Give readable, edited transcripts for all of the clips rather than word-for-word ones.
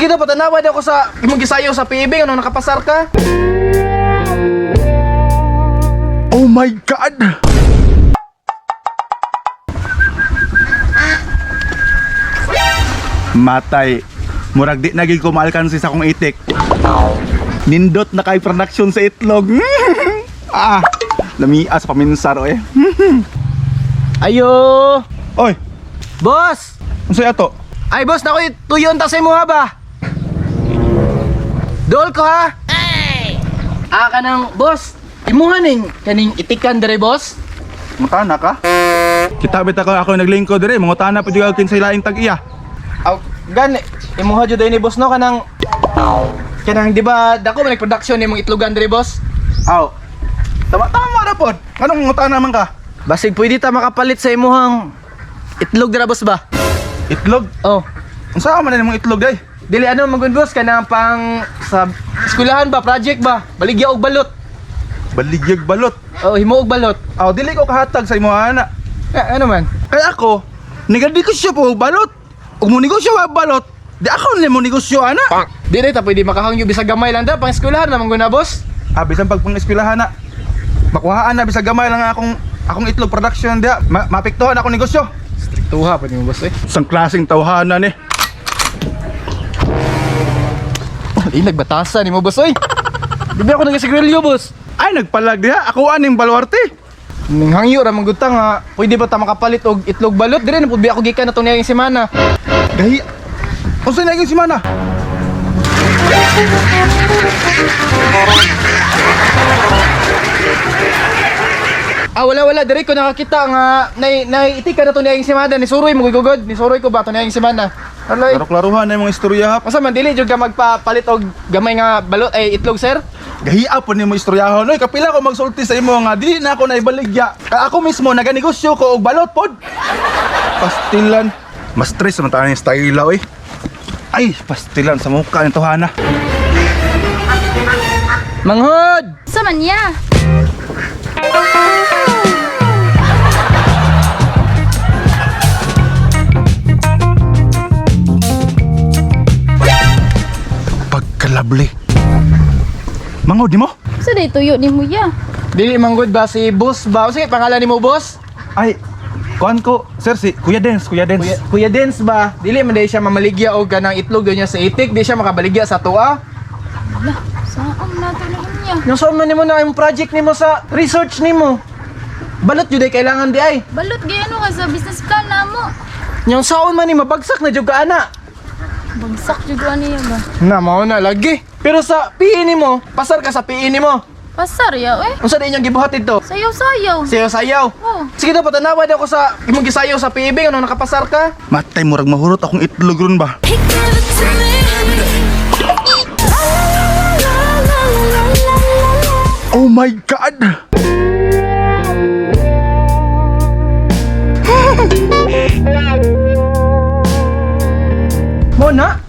Sige daw, patanawa daw ko sa imong gisayo sa PIB, ano nakapasar ka? Oh my God! Matay. Murag di na gid ko maalkansi sa akong itik. Nindot na kay production sa itlog. Ah, lamia sa paminsar oy. Ayo! Oy, Boss! unsay ato? Ay boss, nakoy tuyon ta sa imo ha ba? Dol ko ha. Ah, kanang boss, imuha ning kaning itikan dire boss. Mutana ka? Kita bita ko ako naglingkod dire, mangutana pa jud ako kinsay laing tag-iya. Aw, gan imuha jud ni boss no kanang kanang di ba dako man production nimong itlogan dire boss? Aw. Tama tama ra pod. Nganong mangutana man ka? Basig pwede ta makapalit sa imuhang itlog dira boss ba? Itlog? Oh. Unsa man imong itlog day? Dili ano magun boss kanang pang sa eskwelahan ba project ba? Baligya og balot. Baligyag balot. Oh, himo og balot. Aw, dili ko kahatag sa imo ana. Eh, ano man? Kaya ako, naganegosyo po og balot. Ug mo negosyo wa balot, di ako nimo negosyo ana. Dili ta pwede makahangyo bisag gamay lang da pang eskwelahan naman guna boss. Ah, bisan pag pang-eskwelahan na. Makuhaan na bisag gamay lang akong akong itlog production diha. Maapektuhan akong negosyo. Striktuha pa nimo boss eh. Isang klaseng tawhanan eh. Di nagbatasan nimo boss oy. Di ba ako nagsigrilyo boss? Ay, nagpalag diha. Ako aning baluarte. Ning hangyo ra man gud ta nga pwede ba ta makapalit og itlog balot dire na pud ba ako gikan na tong niang semana. Gahi. Unsa na si mana? Ah wala wala dire ko nakakita nga nay nay itika na to niang semana ni suroy mo gugod ni suroy ko ba to niang semana. Alay. Klaro-klaruhan na yung mga istorya ha. Asa man dili jud ka magpapalit og gamay nga balot ay itlog sir? Gahiya po nimo istoryahon. Oy, kapila ko magsulti sa imo nga dili na ako naibaligya. Kaya ako mismo naganegosyo ko og balot pod. Pastilan. Mas stress man tayo yung style oy. Ay, pastilan sa mukha ng tuhana. Manghod! Sa man niya? Pagkalable. Mangod nimo? Sa day tuyo ni mo ya. Dili manggod ba si boss ba? Sige, pangalan nimo boss? Ay, kuan ko, sir si Kuya Dens, Kuya Dens. Kuya, Kuya Dens ba? Dili man dahil siya mamaligya og ganang itlog daw niya sa itik, di siya makabaligya sa tuwa. Wala, saan na to na niya? Yung saan man nimo na yung project nimo sa research nimo. Balot jud ay kailangan di ay. Balot gay ano ka sa business plan na mo. Yung saon man ni mabagsak na jud ka ana. Bagsak jud ko niya ba? Na mao na lagi. Pero sa PE nimo, pasar ka sa PE nimo. Pasar ya eh. Unsa di inyong gibuhat dito? Sayaw-sayaw. Sayaw-sayaw. Oh. Sige daw patanawa daw ko sa imong gisayaw sa PE ano nakapasar ka? Matay murag mahurot akong itlog ron ba? He gave it to me. Oh my God! Mo na.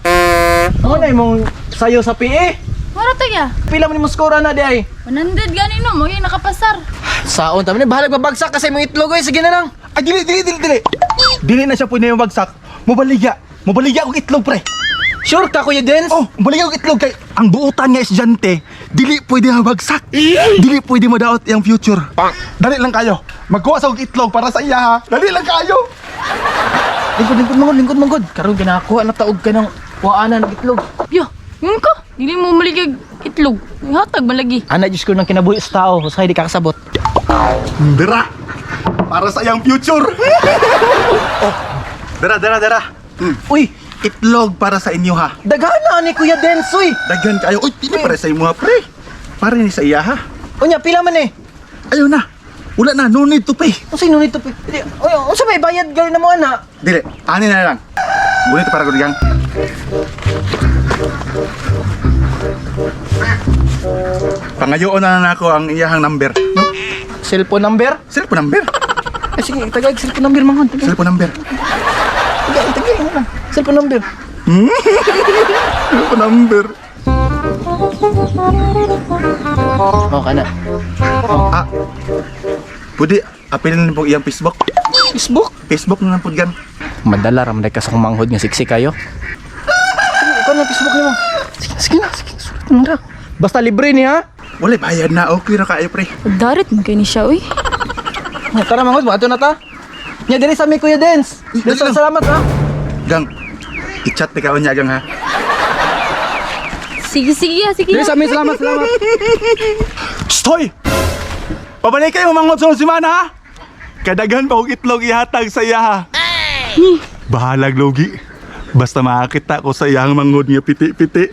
Mo na imong sayaw sa PE. Mara to ya. Pila man imong score na di ay? 100 gani no, mo nakapasar. Saon ta man bahalag mabagsak kasi imong itlog oy sige na lang. Ay, dili, dili, dili, dili. Dili na siya pwede yung bagsak. Mubaligya. Mubaligya og itlog, pre. Sure ka Kuya Dens? Oh, mubaligya og itlog kay ang buutan nga estudyante, dili pwede mabagsak. Dili pwede madaot iyang future. Dali lang kayo. Magkuha sa og itlog para sa iya ha. Dali lang kayo. Lingkod lingkod mangod lingkod mangod. Karon ginakuha na taog ka ng kuaanan og itlog. Yo, yun ko. Dili mo maligag itlog. Hatag man lagi. Ana Diyos ko nang kinabuhi sa tao, usahay di kakasabot. Dira. Para sa iyang future. Oh, dara, dara, dara. Uy, Itlog para sa inyo ha. daghan na ni Kuya Dens uy. Daghan kayo. Uy, dili para sa imo ha, pre. Para ni sa iya ha. Unya pila man eh. Ayaw na. Wala na, no need to pay. Unsay nunit to pay? Di, uy, unsa may bayad gali na mo ana? Dili, ani na lang. Ngunit para gudigang. Pangayoon na lang ako ang iyahang number. Cellphone number? Cellphone number? Ay, sige, tagag cellphone number mangon. Tagag, Cellphone number. tagag, tagag, ano lang. Cellphone number. Cellphone number. Oh, kana. Ah, pwede, apilin na po iyang Facebook. Facebook? Facebook na lang po gan. Madala ra man ka sa manghod nga siksi kayo. Saan ang Facebook nimo? Sige na, sige na, sige na. Sulat mo na. Basta libre ni ha. Wala bayad na, okay ra kaayo, pre. Darit man kay ni siya uy. Oh, tara mangod, ato na ta. Nya diri sa mi, Kuya Dance. Uy, dali Dance, lang. salamat ha. Gang, i-chat ni kaon niya, gang, ha. Sige, sige, ah, sige. Diri sa mi, salamat, salamat. Stoy! Pabalik kayo mangot sa semana ha. Kadaghan pa og itlog ihatag sa iya ha. Bahalag lugi. Basta makakita ko sa iyang mangod nga piti-piti.